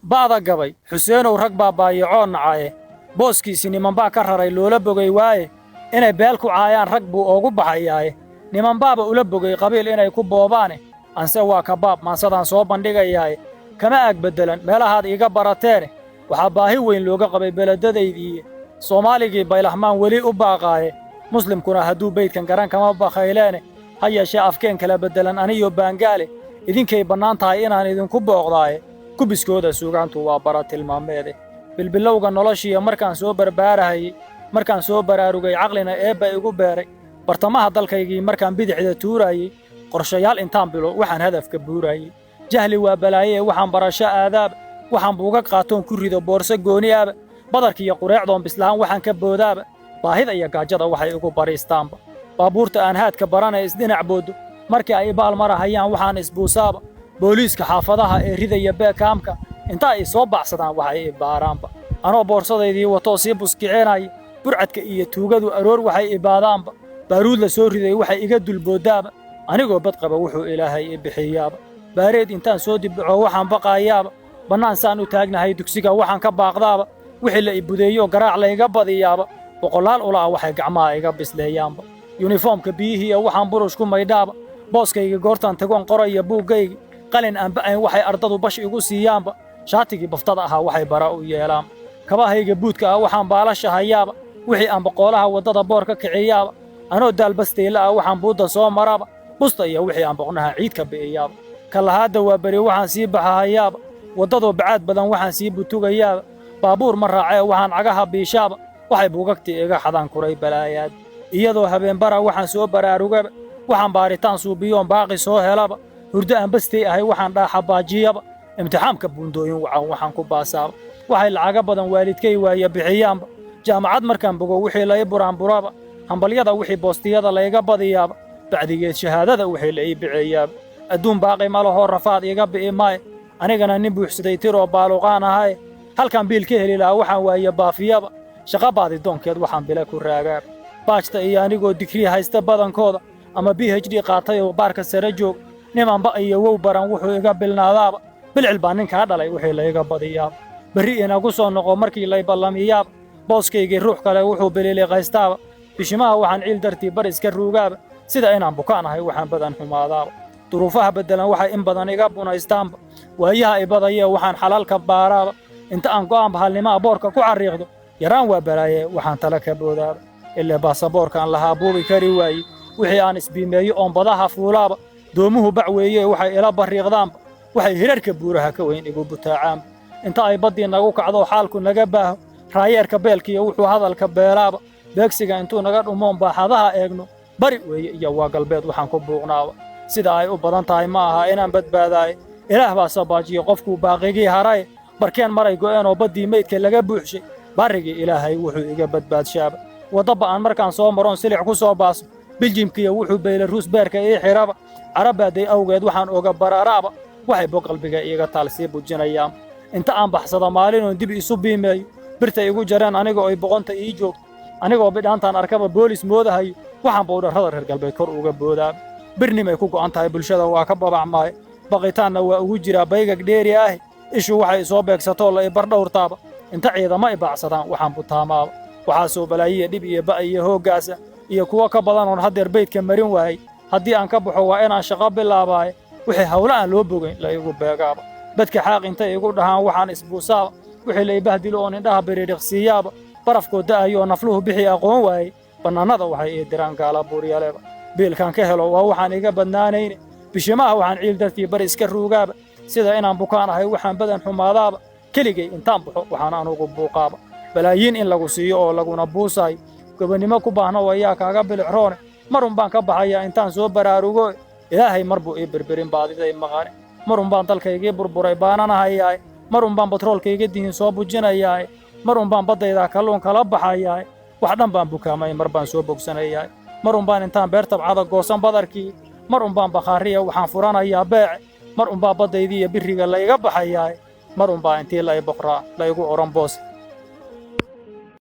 Ba'da gabay Xuseenow rag baa baayacoo nacaye, booskiisii nimanbaa ka raray loola bogay waaye. Inay beel ku caayaan rag buu oogu baxayaaye, nimanbaaba ula bogay qabiil inay ku boobaane. Anse waa kabaab maansadaan soo bandhigayaaye, kama aag beddelan meelahaad iiga barateene. Waxaa baahi weyn looga qabay beledadaydiiye, Soomaaligii baylahmaan weli u baaqaaye. Muslimkuna hadduu beydkan garan kama bakhayleene. Ha yeeshee afkeen kala beddelan aniyo baangaale, idinkay bannaan tahay inaan idinku booqdaaye. Kubiskooda suugaantu waa bara tilmaameede. Bilbilowga noloshiiya markaan soo barbaarahayey, markaan soo baraarugay caqlina eebba igu beeray, bartamaha dalkaygii markaan bidixda tuuraayey, qorshayaal intaan bilo waxaan hadafka buuraayey. Jahli waa balaayee waxaan barasho aadaaba, waxaan buuga qaatoon ku rido boorso gooni aaba, badarkiiyo qureecdoon bislahaan waxaan ka boodaaba, baahida iyo gaajada waxay igu bariistaanba. Baabuurta aan haadka baranee isdhinac booddo markii ay ibaal marahayaan waxaan isbuusaaba. Booliiska xaafadaha ee ridaya beekaamka inta ay soo baxsadaan waxay i baaraanba. Anoo boorsadaydii watoo sii buskicinaya, burcadka iyo tuugadu aroor waxay ibaadaanba. Baaruud la soo riday waxay iga dulbooddaaba, anigoo badqaba wuxuu Ilaahay i bixiyaaba. Baareed intaan soo dibdhaco waxaan baqaayaaba, bannaan saan u taagnahay dugsiga waxaan ka baaqdaaba. Wixii la ibudeeyo garaac layga badiyaaba, boqolaal ula'a waxay gacmaha iga bisleeyaanba. Yunifoomka biyihiiya waxaan burush ku maydhaaba, booskayga goortaan tagoon qoraya buuggayga, qalin aan ba'ayn waxay ardadu bash igu siiyaanba. Shaatigii baftada ahaa waxay bara u yeelaanba, kabahayga buudka ah waxaan baalasha hayaaba. Wixii aan boqoolaha waddada boor ka kiciyaaba, anoo daalbasteyla ah waxaan buudda soo maraba. Busta iyo wixii aan boqnaha ciid ka bi'iyaaba, kallahaadda waa beri waxaan sii baxahayaaba. Waddadoo bacaad badan waxaan sii butugayaaba, baabuur ma raacee waxaan cagaha biishaaba. Waxay buugagtii iga xadaan kuray balaayaad, iyadoo habeenbara waxaan soo baraarugaba. Waxaan baaritaan suubiyoon baaqi soo helaba, hurdo aan bastay ahay waxaan dhaaxa baajiyaba. Imtixaamka buundooyin wacan waxaan ku baasaaba, waxay lacaga badan waalidkay waaya bixiyaanba. Jaamacad markaan bogo wixii lai buraanburaba, hambalyada wixii boostiyada layga badiyaaba, bacdigeed shahaadada wixii la ii biceeyaaba. Adduun baaqi ma lahoo rafaad iiga bi'i maaye, anigana nin buuxsaday tiroo baaluqaan ahaye. Halkaan biil ka heli lahaa waxaan waaye baafiyaba, shaqa baadidoonkeed waxaan bile ku raagaaba. Baajta iyo anigoo digrii haysta badankooda ama PhD qaatay oo baarka sare joog, nimanba iyo wow baran wuxuu iga bilnaadaaba. Bilcil baa ninkaa dhalay wixii layga badiyaaba. Berri inagu soo noqo markii lay ballamiyaaba, booskaygii ruux kale wuxuu bililiqaystaaba. Bishimaha waxaan ciil dartii bar iska ruugaaba, sida inaan bukaan ahay waxaan badan xumaadaaba. Duruufaha beddelan waxay in badan iga bunaystaanba, waayaha ibadayee waxaan xalalka baaraaba. Inta aan go'aan bahalnimaa boorka ku carriiqdo, yaraan waa balaaye waxaan tala ka boodaaba. Ilaa baasaboorkaan lahaa buubi kari waaye, wixii aan isbiimeeyo oon badaha fuulaaba. Doomuhu bac weeye waxay ila barriiqdaanba, waxay hirarka buuraha ka weyn igu butaacaanba. Inta ay baddii nagu kacdo xaalku naga baaho, raayeerka beelkiiyo wuxuu hadalka beelaaba. Beegsiga intuu naga dhumoon baaxadaha eegno, bari weeye iyo waa galbeed waxaan ku buuqnaaba. Sida ay u badan tahay ma aha inaan badbaadaaye, Ilaah baa sabaajiyo qofkuu baaqigii haraye. Barkeen maray go'een oo baddii meydka laga buuxshay, barrigii Ilaahay wuxuu iga badbaadshaaba. Wadda ba'an markaan soo maroon silic ku soo baaso, Biljimkiiyo wuxuu Beylaruus beerka ii xidhaba. Carabaaday awgeed waxaan oga bararaaba, waxay bog qalbiga iiga taal sii bujinayaan. Inta aan baxsado maalinoon dib isu biimeeyo, birta igu jareen anigoo ay boqonta ii joogto, anigoo bidhaantaan arkaba boolis moodahayo, waxaan bowdharrada reer galbeed kor uga boodaaba. Birnimay ku go'an tahay bulshada waa ka babacmaaye, baqitaanna waa ugu jiraa baygag dheeri ahi. Ishu waxay isoo beegsatoo la ibar dhowrtaaba, inta ciidamo i baacsadaan waxaan butaamaaba. Waxaasoo balaayiya dhib iyo ba' iyo hooggaasa iyo kuwo ka badan oon haddeer beydka marin waayey, haddii aan ka baxo waa inaan shaqo bilaabaaye. Wixii hawle aan loo bogayn la igu beegaaba, badka xaaq intay igu dhahaan waxaan isbuusaaba. Wixii la ibahdilo oon indhaha biriiriqsiiyaaba, barafkoo da'ayoo nafluhu bixii aqoon waayey, bannaanada waxay ii diraan gaala buuryaleeba. Biilkaan ka helo waa waxaan iga badnaanayne. Bishimaha waxaan ciil dartii bari iska ruugaaba, sida inaan bukaan ahay waxaan badan xumaadaaba. Keligay intaan baxo waxaan anugu buuqaaba. Balaayiin in lagu siiyo oo laguna buusaayo, gobonnimo ku baahnow ayaa kaaga bilicroone. Marun baan ka baxayaa intaan soo baraarugo, Ilaahay mar buu ii berberin baadiday maqane. Marun baan dalkaygii burburay baananahayaaye, marun baan batroolkayga dihin soo bujinayaaye, marun baan baddaydaa kalluun kala baxayaaye. Wax dhan baan bukaamay mar baan soo bogsanayaay, marun baan intaan beer tabcada goosan badarkii, mar un baan bakhaariya waxaan furanayaa beece, mar unbaa baddaydiiyo birriga layga baxayaaye, mar unbaa intii lay boqraa laygu odhan boos.